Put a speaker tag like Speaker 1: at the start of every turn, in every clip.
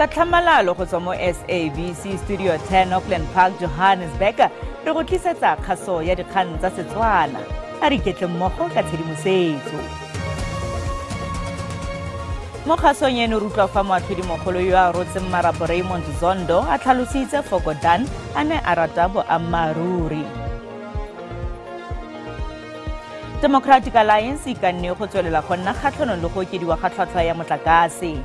Speaker 1: Ka tlhamalalo go tswa mo SABC Studio 10 Auckland Park, Johannesburg, re go tlisetsa kgaso ya dikgang tsa Setswana. A re iketle mmogo ka tshedimosetso. Mo kgasong eno re utlwa fa moatlhodimogolo yo a rotseng marapo Raymond Zondo a tlhalositse fa Gordhan a ne a rata boammaaruri. Democratic Alliance e ikanne go tswelela go nna kgatlhanong le go okediwa ga tlhwatlhwa ya motlakase.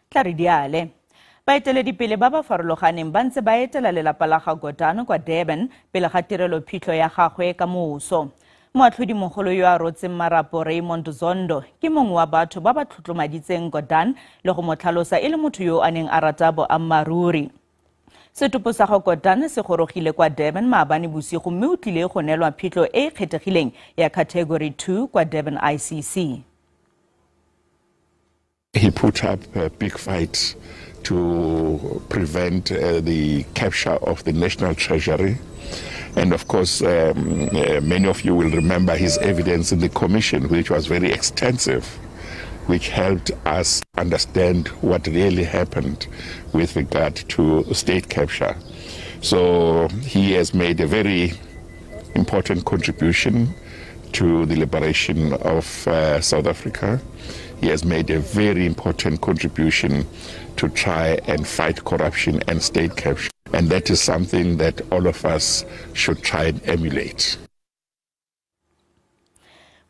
Speaker 1: Tla re diale. Baeteledipele ba ba farologaneng ba ntse ba etela lelapa la ga Gordhan kwa Durban pele ga tirelo phitlho ya gagwe ka moso. Moatlhodimogolo yo a rotseng marapo Raymond Zondo ke mongwe wa batho ba ba tlotlomaditseng Gordhan le go mo tlhalosa e le motho yo a neng a rata boammaaruri. Setopo sa ga Gordhan se gorogile kwa Durban maabane bosigo mme o tlile go neelwa phitlho e e kgethegileng ya Category 2 kwa Durban ICC.
Speaker 2: He put up a big fight to prevent the capture of the National Treasury. And of course, many of you will remember his evidence in the commission, which was very extensive, which helped us understand what really happened with regard to state capture. So he has made a very important contribution to the liberation of South Africa. He has made a very important contribution to try and fight corruption and state capture. And that is something that all of us should try and emulate.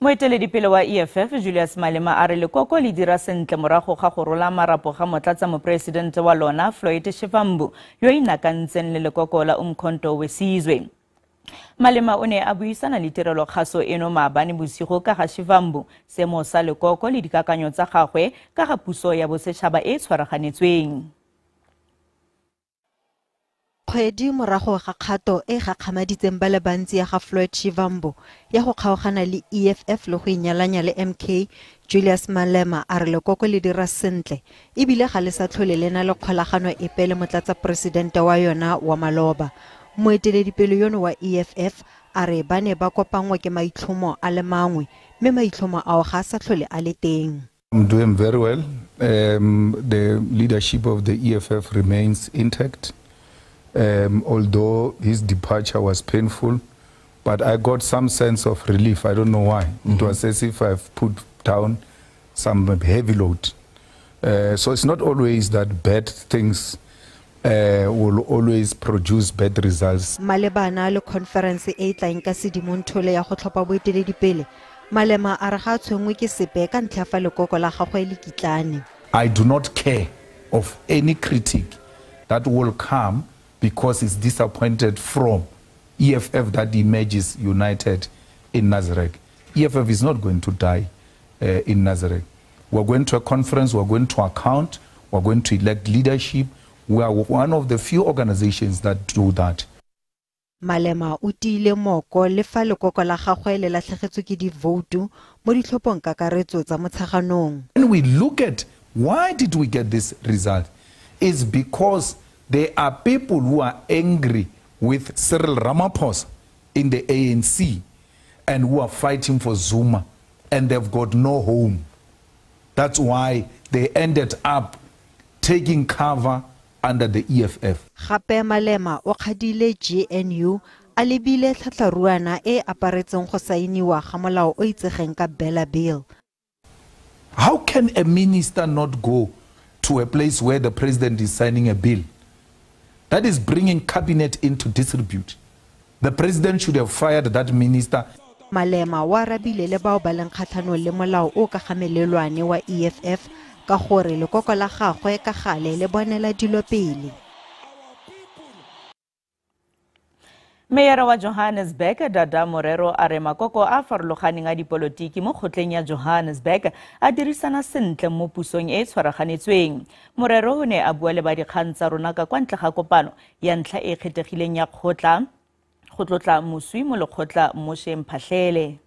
Speaker 1: Moeteledipele wa EFF Julius Malema a re lekoko le dira sentle morago ga go rola marapo ga motlatsa moporesidente wa lona Floyd Shivambu yo inakantseng le lekoko la Umkhonto we Sizwe. Malema o ne a buisana le tirelo kgaso eno maabane bosigo ka ga Shivambu, seemo sa lekoko le dikakanyo tsa gagwe ka ga puso ya bosetšhaba e e tshwaraganetsweng.
Speaker 3: Kgwedi morago ga kgato e gakgamaditseng ba le bantsi ya ga Floyd Shivambu ya go kgaogana le EFF le go inyalanya le MK, Julius Malema a re lekoko le dira sentle ebile ga le sa tlhole le na le kgolagano epe le motlatsa-poresidente wa yona wa maloba. Moeteledipele yono wa EFF a re ba ne ba kopanngwa ke maitlhomo a le mangwe mme maitlhomo ao ga a sa tlhole a le teng.
Speaker 4: I'm doing very well. The leadership of the EFF remains intact. Although his departure was painful, but I got some sense of relief. I don't know why. It was as if I've put down some heavy load. So it's not always that bad things will always produce bad results.
Speaker 3: Malebana le conference e tlang ka Sedimonthole ya go tlhopha boeteledipele, Malema a re ga a tshwenngwe ke sepe ka ntlha fa lekoko la gagwe le kitlane.
Speaker 4: I do not care of any critic that will come because it's disappointed from EFF that emerges united in Nasrec. EFF is not going to die in Nasrec. We're going to a conference, we're going to account, we're going to elect leadership. We are one of the few organizations that do that.
Speaker 3: Malema o tiile moko le fa lekoko la gagwe le latlhegetswe ke divoutu mo ditlhophong kakaretso tsa Motsheganong.
Speaker 4: When we look at why did we get this result, it's because there are people who are angry with Cyril Ramaphosa in the ANC and who are fighting for Zuma, and they've got no home. That's why they ended up taking cover under the EFF.
Speaker 3: Gape Malema o kgadile GNU a lebile tlhatlharuana e aparetseng go saeniwa ga molao o itsegeng ka Bella Bill.
Speaker 4: How can a minister not go to a place where the president is signing a bill? That is bringing cabinet into disrepute. The president should have fired that minister.
Speaker 3: Malema wa arabile le bao ba leng kgatlhanong le molao o ka ga melelwane wa EFF ka gore lekoko la gagwe ka gale le bonela dilo pele.
Speaker 1: Meyara wa Johannesburg Dada Morero a re makoko a farologaneng a dipolotiki mo kgotleng ya Johannesburg a dirisana sentle mo pusong e e tshwaraganetsweng. Morero o ne a bua le ba dikgang tsa rona ka kwa ntle ga kopano ya ntlha e e kgethegileng ya kgotla go tlotla moswi mo lekgotla Moshe Mphahlele.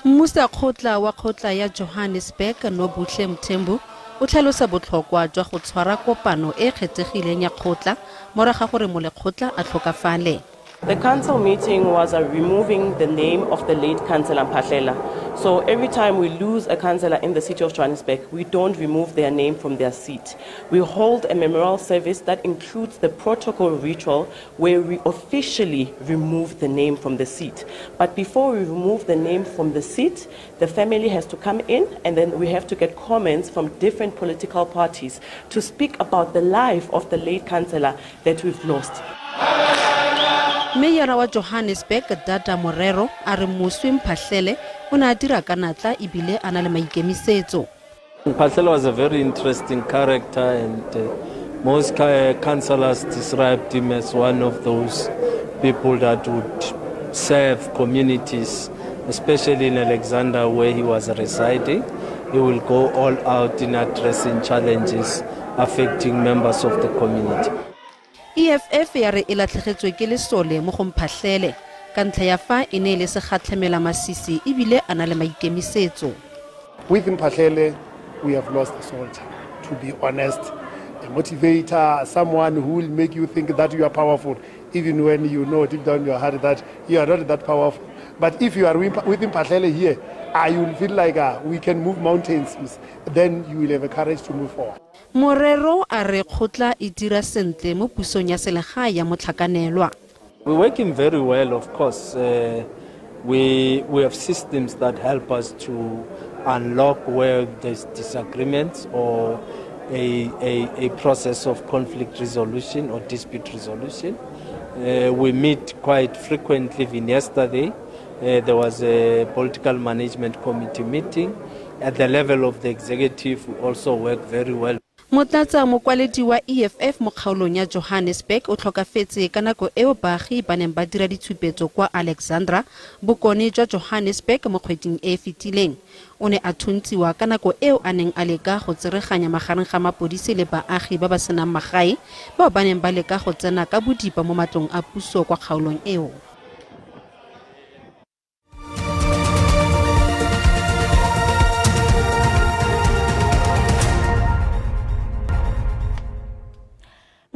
Speaker 5: Mmusa kgotla wa kgotla ya Johannesburg Nobuhle Mthembu O tlhalosa botlhokwa jwa go tshwara kopano e kgethegileng ya kgotla morago ga gore molekgotla a tlhokafale.
Speaker 6: The council meeting was removing the name of the late Councillor Mphahlele. So every time we lose a councillor in the city of Johannesburg, we don't remove their name from their seat. We hold a memorial service that includes the protocol ritual where we officially remove the name from the seat. But before we remove the name from the seat, the family has to come in, and then we have to get comments from different political parties to speak about the life of the late councillor that we've lost.
Speaker 5: Meyara wa Johannesburg Dada Morero a re moswi Mphahlele o ne a dira ka natla ebile a na le maikemisetso.
Speaker 7: Mphahlele was a very interesting character, and most councillors described him as one of those people that would serve communities, especially in Alexandra where he was residing. He will go all out in addressing challenges affecting members of the community.
Speaker 5: EFF ya re e latlhegetswe ke lesole mo go Mphahlele ka ntlha ya fa e ne e le segatlhamela masisi ebile a na le maikemisetso.
Speaker 8: With Mphahlele, we have lost a soldier, to be honest, a motivator, someone who will make you think that you are powerful, even when you know deep down your heart that you are not that powerful. But if you are with Mphahlele here, you will feel like we can move mountains. Then you will have a courage to move forward.
Speaker 5: Morero a re kgotla e dira sentle mo pusong ya selegae ya motlhakanelwa.
Speaker 7: We're working very well, of course. We have systems that help us to unlock where there's disagreements or a process of conflict resolution or dispute resolution. We meet quite frequently. Even yesterday, there was a political management committee meeting. At the level of the executive, we also work very well.
Speaker 5: Motlatsa mokwaledi wa EFF mo kgaolong ya Johannesburg o tlhokafetse ka nako eo baagi ba neng ba dira ditshupetso kwa Alexandra bokone jwa Johannesburg mo kgweding e e fetileng. O ne a thuntsiwa ka nako eo a neng a leka go tsereganya magareng ga mapodisi le baagi ba ba senang magae bao ba neng ba leka go tsena ka bodipa mo matlong a puso kwa kgaolong eo.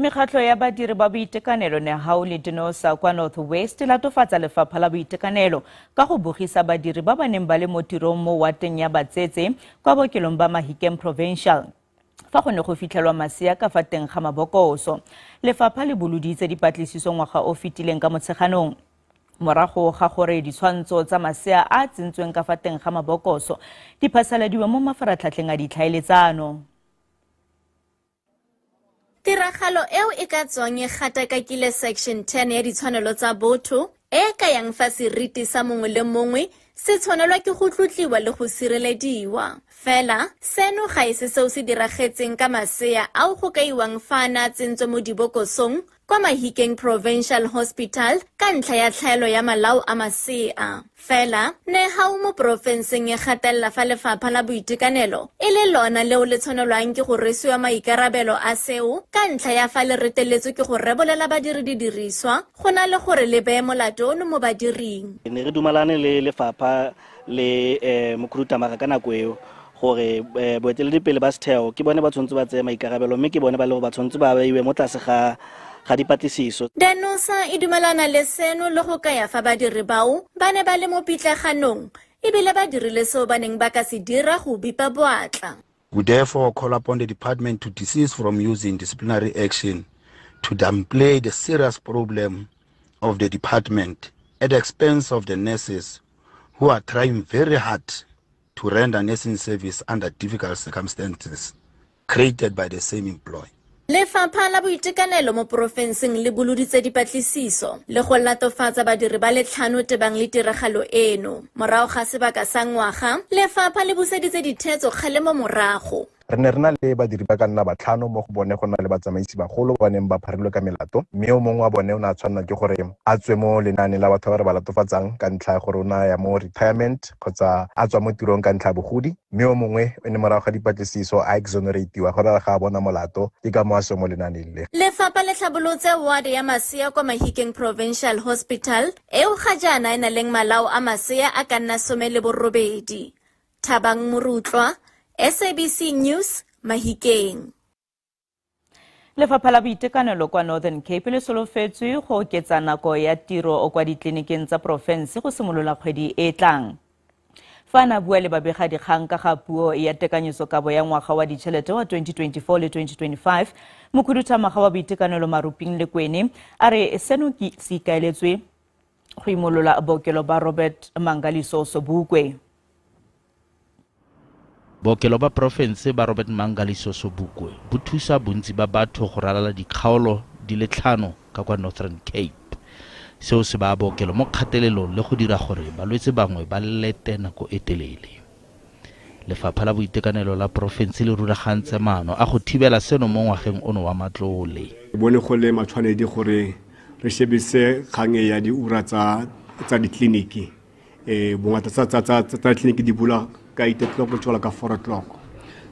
Speaker 1: Mekgatlho ya badiri ba boitekanelo Nehau le Denosa kwa North West latofatsa lefapha la boitekanelo ka go bogisa badiri ba ba neng ba le mo tirong mo wateng ya Batsetse kwa bookelong ba Mahikeng Provincial fa go ne go fitlhelwa masea ka fa teng ga mabokoso. Lefapha le boloditse dipatlisiso ngwaga o fetileng ka Motsheganong morago ga gore ditshwantsho tsa masea a tsentsweng ka fa teng ga mabokoso di phasaladiwe mo mafaratlhatlheng a ditlhaeletsano.
Speaker 9: Tiragalo eo e ka tswang e gatakakile section 10 ya ditshwanelo tsa botho e ka yang fa seriti sa mongwe le mongwe se tshwanelwa ke go tlotliwa le go sirelediwa. Fela seno ga e se seo se diragetseng ka masea ao go kaiwang fa a ne a tsentswe mo dibokosong kwa Mahikeng Provincial Hospital ka ntlha ya tlhaelo ya malao a masea. Fela Nehau mo porofenseng e gatelela fa lefapha la boitekanelo e le lona leo le tshwanelwang ke go rwesiwa maikarabelo a seo ka ntlha ya fa le reteletswe ke go rebolela badiri didiriswa go na le gore le beye molato ono mo badiring.
Speaker 10: Ne re dumalane le lefapha le mokhuduthamaga ka nako eo gore boeteledipele ba setheo ke bone ba tshwanetse ba tseye maikarabelo mme ke bone ba le ba tshwanetse ba beiwe mo tlase ga dipatlisiso.
Speaker 9: Denosa e dumelana le seno le go kaya fa badiri bao ba ne ba le mo pitlaganong ebile ba dirile seo ba neng ba ka se dira go bipa boatla.
Speaker 11: We therefore call upon the department to desist from using disciplinary action to downplay the serious problem of the department at the expense of the nurses who are trying very hard to render nursing service under difficult circumstances created by the same employer.
Speaker 9: Lefapha la boitekanelo mo porofenseng le boloditse dipatlisiso le go latofatsa badiri ba le tlhano tebang le tiragalo eno. Morago ga sebaka sa ngwaga, lefapha le buseditse dithetso kgalemo morago.
Speaker 12: Re ne re na le badiri ba ka nna batlhano mo go bone go na le batsamaisi bagolo ba neng ba pharilwe ka melato, mme o mongwe wa bone o ne a tshwanela ke gore a tswe mo lenaane la batho ba re ba latofatsang ka ntlha ya gore o ne a ya mo retirement kgotsa a tswa mo tirong ka ntlha ya bogodi, mme o mongwe o ne morago ga dipatlisiso a exoneratiwa gore ga a bona molato, ke ka mo a swe mo lenaaneng le.
Speaker 9: Lefapha le tlhabolotse ward ya masea kwa Mahikeng Provincial Hospital eo ga jaana e na leng malao a masea a ka nna 18. Thabang Morutlwa, SABC News, Mahikeng.
Speaker 1: Lefapha la Boitekanelo kwa Northern Cape le solofetswe go oketsa nako ya tiro kwa ditleliniking tsa porofense go simolola kgwedi e tlang. Fa a bua le babegadikgang ka ga puo ya tekanyetsokabo ya ngwaga wa ditšhelete wa 2024 le 2025, mokhuduthamaga wa boitekanelo Maruping Lekwene a re seno se ikaeletswe go imolola bookelo ba Robert Mangaliso Sobukwe.
Speaker 13: Bookelo ba porofense ba Robert Mangaliso Sobukwe bo thusa bontsi ba batho go ralala dikgaolo di le 5 ka kwa Northern Cape. Seo se ba bookelo mo kgatelelong le go dira gore balwetse bangwe ba lete nako e telele. Lefapha la Boitekanelo la porofense le rulagantse maano a go thibela seno mo ngwageng ono wa matlole.
Speaker 14: Bone go le matshwanedi gore re shebise kgang e ya diura tsa ditleliniki. Bongata tsa ditleliniki di bula ka 8 o'clock go tswala ka 4 o'clock.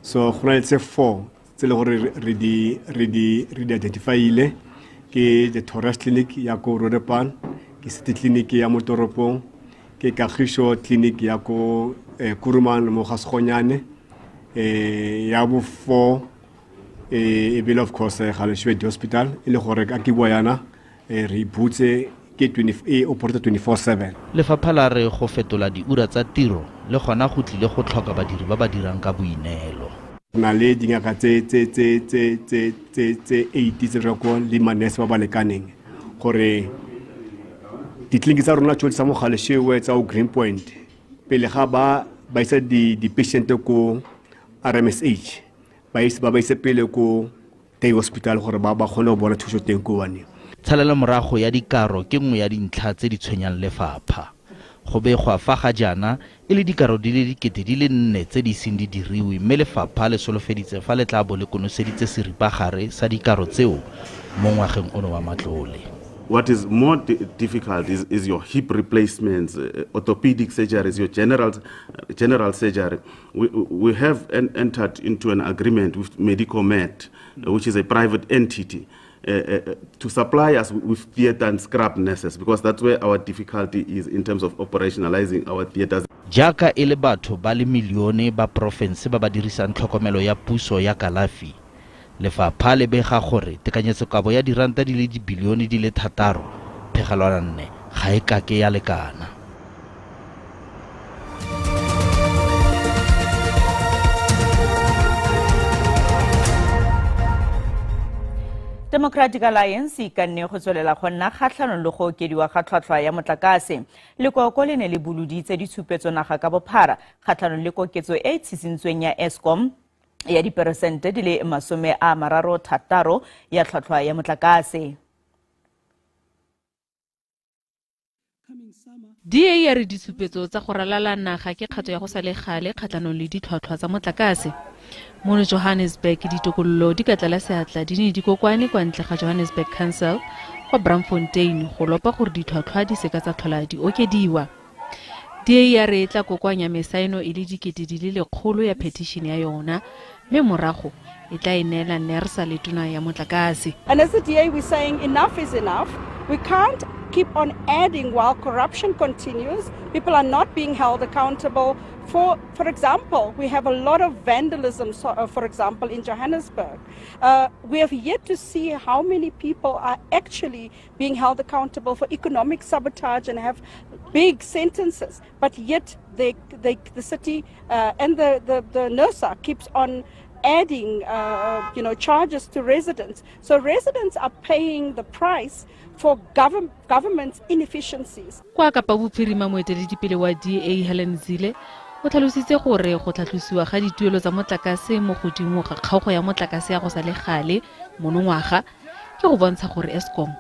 Speaker 14: So go na le tse 4 tse le gore re di identifyile. Ke the Taurus Clinic ya ko Rodepan, ke City Clinic ya mo toropong, ke Kagiso Clinic ya ko Kuruman mo Gasgonyane, ya bo 4 e bile of course Galeshewe Hospital e le gore ka ke bua yana re butse ke 20 operate 24/7.
Speaker 13: Lefapha la re go fetola diura tsa tiro le gona go tlile go tlhoka badiri ba ba dirang ka boineelo.
Speaker 14: Na le dingaka tse 80 tse re ko le manese ba ba lekaneng gore ditleliniki tsa rona tsotlhe tsa mo Galeshewe tsa Green Point pele ga ba isa di-patient ko RMSH ba ise pele ko Day Hospital gore ba kgone go bona thuso teng ko wane.
Speaker 13: Tshalelo morago ya dikaro ke nngwe ya dintlha tse di tshwenyang lefapha. Go begwa fa ga jaana e le dikaro di le 4,000 tse di seng di diriwe, mme lefapha le solofeditse fa le tla bo le konoseditse seripagare sa dikaro tseo mo ngwageng ono wa matlole.
Speaker 15: What is more difficult is your hip replacements, orthopedic surgeries, your general surgery. We have entered into an agreement with Medicomed, which is a private entity, to supply us with theater and scrub nurses, because that's where our difficulty is in terms of operationalizing our theaters.
Speaker 13: Jaaka e le batho ba le milione ba porofense ba ba dirisang tlhokomelo ya puso ya kalafi, lefapha le bega gore tekanyetsokabo ya diranta di le dibilione di le 6.4 ga e kake ya lekana.
Speaker 1: Democratic Alliance e ka nne go tswelela go nna kgatlhanong le go okediwa ga tlhwatlhwa ya motlakase. Lekoko le ne le boloditse ditshupetso naga ka bophara kgatlhanong le koketso e e tshisintsweng ya Eskom ya diperesente di le 36 ya tlhwatlhwa ya motlakase.
Speaker 5: DA ya re ditshupetso tsa go ralala naga ke kgato ya go sa le gale kgatlhanong le ditlhwatlhwa tsa motlakase. Mono Johannesburg ditokololo di ka tlala seatla di ne di kokwane kwa ntle ga Johannesburg Council kwa Braamfontein go lopa gore ditlhwatlhwa di seka tsa tlhola di okediwa. DA ya re e tla kokoanya mesaeno e le 100,000 ya petition ya yona, mme morago e tla e neela NERSA le tona ya motlakase.
Speaker 16: And as the DA we're saying enough is enough. We can't keep on adding while corruption continues. People are not being held accountable. For example, we have a lot of vandalism, for example, in Johannesburg. We have yet to see how many people are actually being held accountable for economic sabotage and have big sentences. But yet the city and the NERSA keeps on adding charges to residents. So residents are paying the price for government's inefficiencies.
Speaker 5: Kwa Kapa Bophirima moeteledipele wa DA Helen Zille o tlhalositse gore go tlhatlosiwa ga dituelo tsa motlakase mo godimo ga kgaogo ya motlakase ya go sa le gale monongwaga ke go bontsha gore Eskom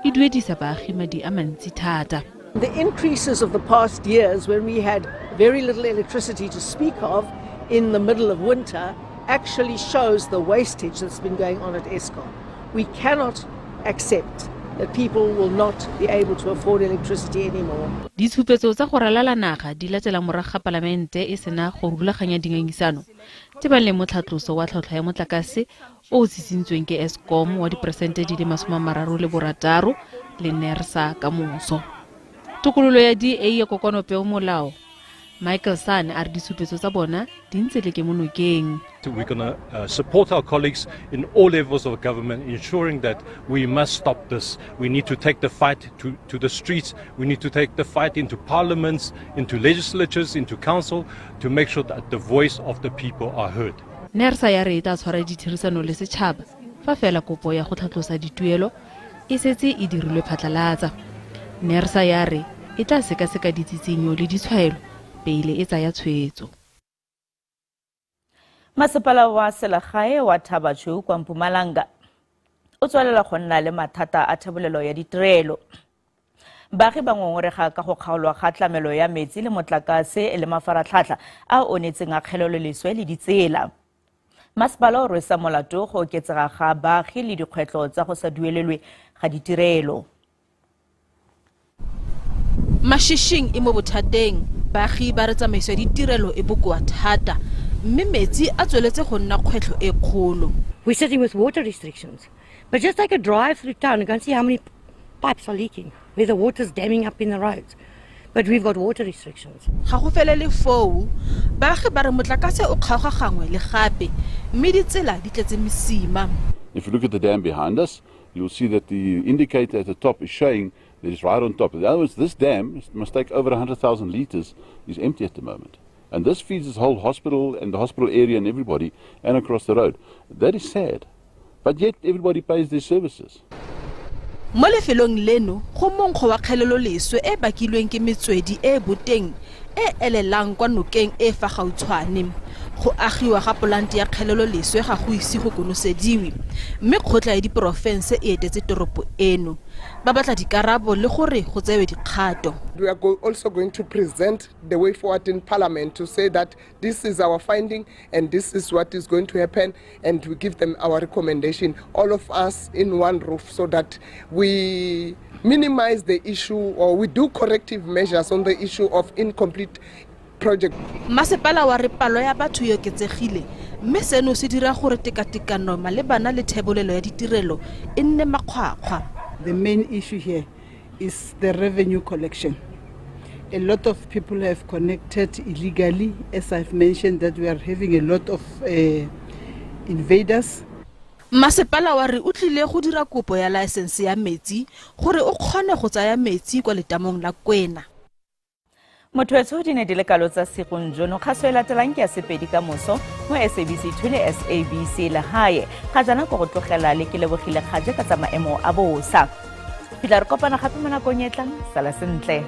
Speaker 5: e duedisa baagi madi a mantsi thata.
Speaker 17: The increases of the past years, when we had very little electricity to speak of in the middle of winter, actually shows the wastage that's been going on at Eskom. We cannot accept that people will not be able to afford electricity anymore.
Speaker 5: Ditshupetso tsa go ralala naga di latela morago ga palamente e sena go rulaganya dingangisano tebang le motlhatloso wa tlhotlhwa ya motlakase o o tsitsintsweng ke Eskom wa diperesente di le 36 le NERSA ka moso. Tokololo ya DA ya kokoanopeomolao Michael San a re ditshupetso tsa bona di ntse le kemonokeng.
Speaker 18: We're going to support our colleagues in all levels of government, ensuring that we must stop this. We need to take the fight to the streets. We need to take the fight into parliaments, into legislatures, into council, to make sure that the voice of the people are heard.
Speaker 19: NERSA ya re e tla tshwara ditherisano le setšhaba fa fela kopo ya go tlhatlosa dituelo e setse e dirilwe phatlalatsa. NERSA ya re e tla sekaseka ditsitsinyo le ditshwaelo pele e tsaya tshwetso.
Speaker 1: Masepala wa selegae wa Thaba Chweu kwa Mpumalanga o tswelela go nna le mathata a thebolelo ya ditirelo. Baagi ba ngongorega ka go kgaolwa ga tlamelo ya metsi le motlakase le mafaratlhatlha a onetseng a kgeleloleswe le ditsela. Masepala o rwesa molato go oketsega ga baagi le dikgwetlho tsa go sa duelelwe ga ditirelo.
Speaker 19: Mashishing e mo bothateng, baagi ba re tsamaiso ya ditirelo e bokoa thata, mme metsi a tsweletse go nna kgwetlho e kgolo.
Speaker 20: We're sitting with water restrictions. But just take a drive through town and go and see how many pipes are leaking, where the water's damming up in the roads. But we've got water restrictions.
Speaker 19: Ga go felele foo, baagi ba re motlakase o kgaoga gangwe le gape, mme ditsela di tletse mesima.
Speaker 21: If you look at the dam behind us, you'll see that the indicator at the top is showing that it's right on top. In other words, this dam must take over 100,000 liters, is empty at the moment. And this feeds this whole hospital and the hospital area and everybody and across the road. That is sad. But yet everybody pays their services.
Speaker 19: Mo lefelong leno go monkgo wa kgeleloleswe e bakilweng ke metswedi e boteng e elelang kwa nokeng e fa gautshwane. Go agiwa ga polante ya kgeleloleswe ga go ise go konosediwe, mme kgotla ya diporofense e etetse toropo eno. Ba batla dikarabo le gore go tsewe dikgato.
Speaker 22: We are also going to present the way forward in Parliament to say that this is our finding and this is what is going to happen, and we give them our recommendation, all of us in one roof, so that we minimize the issue, or we do corrective measures on the issue of incomplete project.
Speaker 19: Masepala wa re palo ya batho e oketsegile, mme seno se dira gore tekatekano malebana le thebolelo ya ditirelo e nne makgwakgwa.
Speaker 23: The main issue here is the revenue collection. A lot of people have connected illegally, as I've mentioned, that we are having a lot of invaders.
Speaker 19: Masepala wa re o tlile go dira kopo ya license ya metsi gore o kgone go tsaya metsi kwa letamong la Kwena.
Speaker 1: Motho etsho di ne di le kalo tsa segong jono, kgaso e latelang ke ya Sepedi ka moso mo SABC 2 le SABC Lehae. Ga jaana ko go tlogela le ke lebogile kgaje ka tsa maemo a bosa. Fitlha re kopana gape mo nakong e tlang, sala sentle.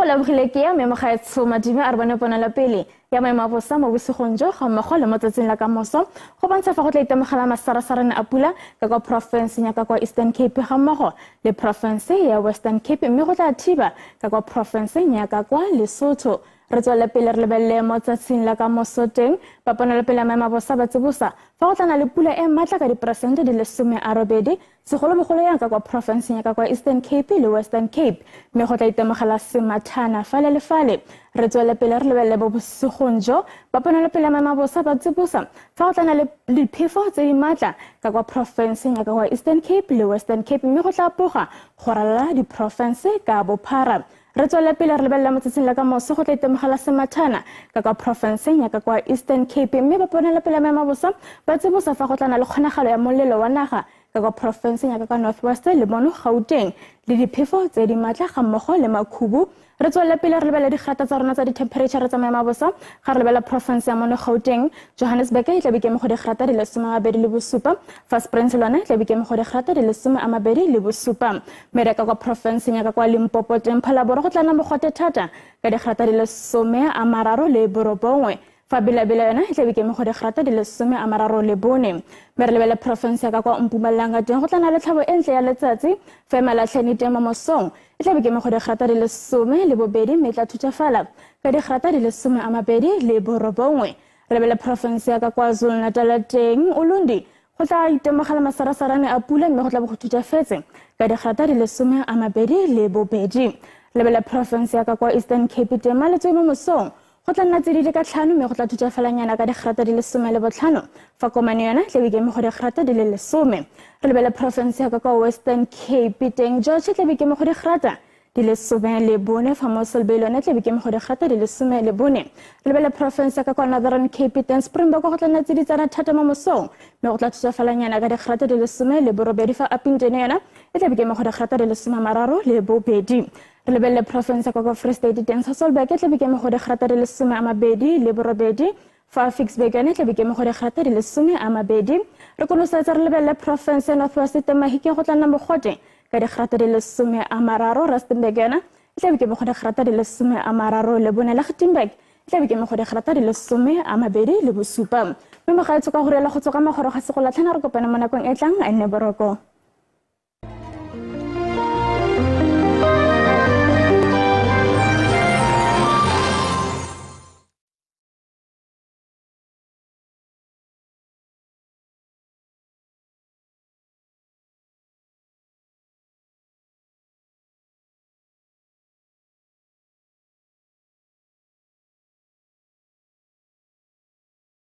Speaker 9: Lebogile ke ya mme mogaetsho Madime a re bone ponelo pele ya maemo a bosa mo bosigong jo ga mmogo le mo tsatsing la kamoso go bontsha fa go tla itemogela masarasarane a pula ka kwa porofenseng ya ka kwa Eastern Cape ga mmogo le porofense ya Western Cape, mme go tla thiba ka kwa porofenseng ya ka kwa Lesotho. Re tswele pele re lebelele mo tsatsing la kamoso teng ba ponelo pele ya maemo a bosa ba tsibosa fa go tla na le pula e matla ka diperesente di le 80 segolobogolo yang ka kwa porofenseng ya ka kwa Eastern Cape le Western Cape, mme go tla itemogela semathana fale le fale. Re tswele pele re lebelele bo bosigong jo ba ponelo pele ya maemo a bosa ba tsibosa fa go tla na le diphefo tse di matla ka kwa porofenseng ya ka kwa Eastern Cape le Western Cape, mme go tla apoga go ralala diporofense ka bophara. Re tswele pele re lebelela mo tsatsing la kamoso go tla itemogela semathana ka kwa porofenseng ya ka kwa Eastern Cape, mme ba ponelo pele ya maemo a bosa ba tsibosa fa go tla na le kgonagalo ya molelo wa naga ka kwa porofenseng ya ka kwa North West le mono Gauteng le diphefo tse di matla ga mmogo le makhubu. Re tswele pele re lebelele dikgata tsa rona tsa di-temperature tsa maemo a bosa ga re lebela porofense ya mono Gauteng. Johannesburg e tla be keme go digrata di le 27, fa Springs lone e tla be keme go digrata di le 27. Mme re ka kwa porofenseng ya ka kwa Limpopo teng Phalaborwa go tla nna mogote thata ka digrata di le 39, fa Bela-Bela yona e tla be keme go digrata di le 34. Mme re lebele porofense ya ka kwa Mpumalanga teng go tla nna le tlhabo e ntle ya letsatsi, fa Emalahleni teng mo mosong e tla be keme go digrata di le 12, mme e tla thutafala ka digrata di le 29. Re lebele porofense ya ka kwa KwaZulu-Natal teng Ulundi
Speaker 2: Go tla itemogela masarasarane a pula mme go tla bo go thutafetse ka digrata di le 22. Lebela province ya ka kwa Eastern Cape teng Maletswai mo mosong go tla nna tsididi ka 5 mme go tla thutafelanyana ka digrata di le 15, fa Komane yona tla be ikeme go digrata di le 10. Re lebela province ya ka kwa Western Cape teng George tla be ikeme go digrata di le 14, fa Mossel Bay yone tla be ikeme go digrata di le 14. Re lebela province ya ka kwa Northern Cape teng Springbok go tla nna tsiditsana thata mo mosong mme go tla thutafelanyana ka digrata di le 18, fa Upington yona e tla be ikeme go digrata di le 32. Re lebelele province ya kwa Free State teng Sasolburg e tla be ikeme go digrata di le 28, fa Ficksburg yone e tla be ikeme go digrata di le 20. Re konosetsa re lebelele province ya North West teng Mahikeng go tla nna mogote ka digrata di le 30, Rustenburg yona e tla be ikeme go digrata di le 34, Lichtenburg e tla be ikeme go digrata di le 27. Mme mogaetsho ka go riela go tswa ka magoro ga segolatlhana re kopane mo nakong e tlang a nne boroko.